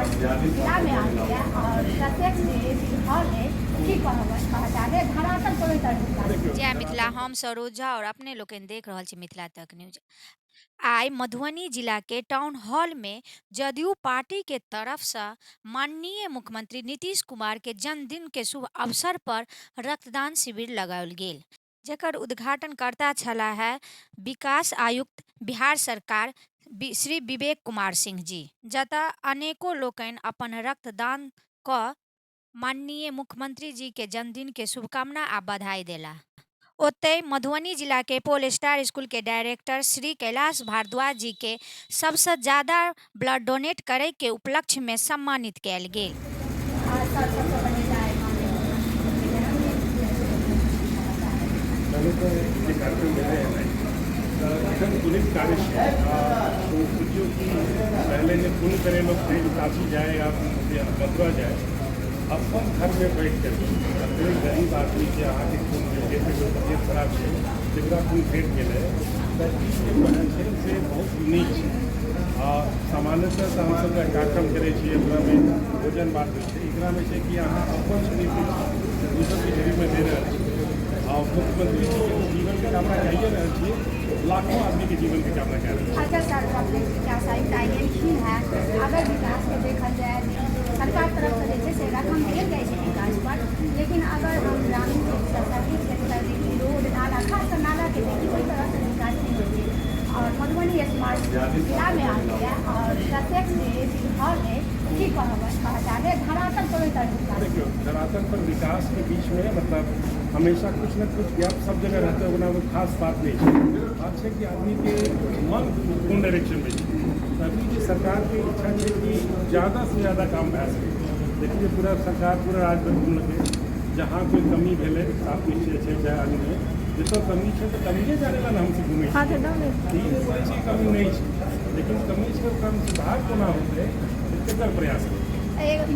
Smart जिलामे आबैए आओर प्रत्यक्ष जे हॉल अइ की कहबै कहल जाय धरातल पर ओहि तरहके विकास। देखियौ जय मिथिला, धरातल। हम सरोज झा और अपने लोकनि देख रहल छी मिथिला तक न्यूज। आइ मधुबनी जिला के टाउन हॉल में जदयू पार्टी के तरफ से माननीय मुख्यमंत्री नीतीश कुमार के जन्मदिन के शुभ अवसर पर रक्तदान शिविर लगाओल गेल, जकर उद्घाटनकर्ता छलाह है विकास आयुक्त बिहार सरकार श्री विवेक कुमार सिंह जी, जतऽ अनेको लोकनि अपन रक्तदान कऽ माननीय मुख्यमंत्री जी के जन्मदिन के शुभकामना आ बधाई देलाह। ओतहि मधुबनी जिला के पोल स्टार स्कूल के डायरेक्टर श्री कैलाश भारद्वाज जी के सबसँ ज्यादा ब्लड डोनेट करय के उपलक्ष्य में सम्मानित कयल गेल। सर, सबसँ पहिले आइ माननीय मुख्यमंत्री जीके जन्मदिन के पहिले तऽ जे कार्यक्रम भेलै हन आइ, तऽ एखन पुनीत कार्य छै आ बुझियौ कि पहिले जे पुण्य करै लोक कहीं काशी जाय या मथुरा जाय, अपन घरमे बैठ करके कते गरीब आदमीके अहाँके खून मिल गेल, ककरो तबियत खराब छै तकरा खून भेट गेलै, तऽ ई जे पहल छै से बहुत यूनिक छै। आ सामान्यतः तऽ हमसभ जे कार्यक्रम करै छियै ओकरामे भोजन बात होइ छै, एकरामे छै कि अहाँ अपन शरीरके दोसरके शरीरमे दे रहल छी आ मुख्यमंत्री जीके जीवनके कामना कइए रहल छियै, लाखों आदमीके जीवनके कामना कए रहल छियै। अच्छा सर, अपने विकास आयुक्त आइ गेलखिन हेँ, अगर विकासके देखल जाय, सरकार तरफसँ जे छै से रकम देल जाइ छै विकास पर, लेकिन अगर हम ग्रामीण क्षेत्रसँ शहरी क्षेत्रसँ देखी, रोड नाला, खास कऽ नालाके देखी, ओहि तरहसँ विकास नहि होइ छै। आओर मधुबनी स्मार्ट जिलामे आबैए आओर प्रत्यक्ष जे हॉल अइ की कहबै कहल जाय धरातल पर ओहि तरहके विकास। देखियौ, धरातल पर विकास के बीच में मतलब हमेशा कुछ न कुछ गैप सब जगह रहते है, ओना कोई खास बात नहीं है। बात छै कि आदमी के मन कोन डायरेक्शन में छै। तऽ अभी जे सरकार के इच्छा छै कि ज़्यादा से ज़्यादा काम भए सके। देखिए, पूरा सरकार पूरा राज्य भरि घुमलकै, जहाँ कोई कमी भेलै, साफ निश्चय छै, चाहे अन्य जतऽ कमी छै तऽ कमिए जानै ला ने हमसब घुमै छियै। ई नहि बोलै छी कमी नहि छै, लेकिन कमी छै ओकरामे सुधार कोना होतै तकर प्रयास करै।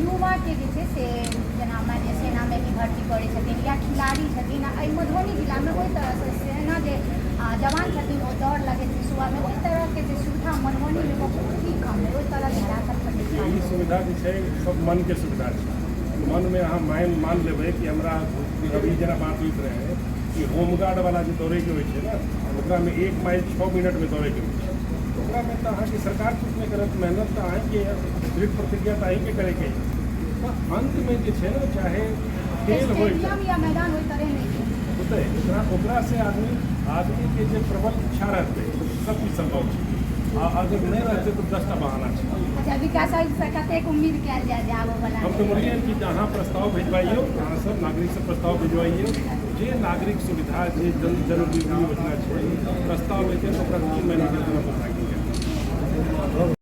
युवाके जे छै से जेना मानि लिअ सेनामे भी भर्ती करै छथिन या खिलाड़ी छथिन, एहि मधुबनी जिलामे ओहि तरहसँ सेना जे जवान छथिन ओ दौड़ लगेथिन सुबहमे, ओहि तरहके जे सुविधा मधुबनीमे बहुत ही कम अइ, ओहि तरहके धरातल पर देखियौ, ई सुविधा जे छै सब मनके सुविधा छै। मनमे अहाँ मान लेबै कि हमरा अभी जेना बात होइत रहै कि होमगार्ड वाला जे दौड़ैके होइ छै ने, ओकरामे 1 माइल 6 मिनटमे दौड़ैके होइ छै। ओकरामे तऽ अहाँके सरकार कुछ नहि करत, मेहनत तऽ अहीँके यऽ, दृढ़ प्रतिज्ञा तऽ अहीँके करैके यऽ। तऽ अन्तमे जे छै ने, चाहे खेल होइ स्टेडियम या मैदान ओहि तरह नहि छै। होतै, ओकरासँ आदमीके जे प्रबल इच्छा रहतै सब किछु सम्भव छै, आ अगर नहि रहतै तऽ 10टा बहाना छै। अच्छा, विकास आयुक्तसँ कतेक उम्मीद कयल जाय जे आबऽवला? हम तऽ बोलिए कि अहाँ प्रस्ताव भेजवाइयौ, अहाँ सब नागरिकसँ प्रस्ताव भेजवाइयौ, जे नागरिक सुविधा जे जन जन उपयोगी योजना छै, प्रस्ताव एतै तऽ ओकरा 3 महीनाके अंदर हम लागू करबै।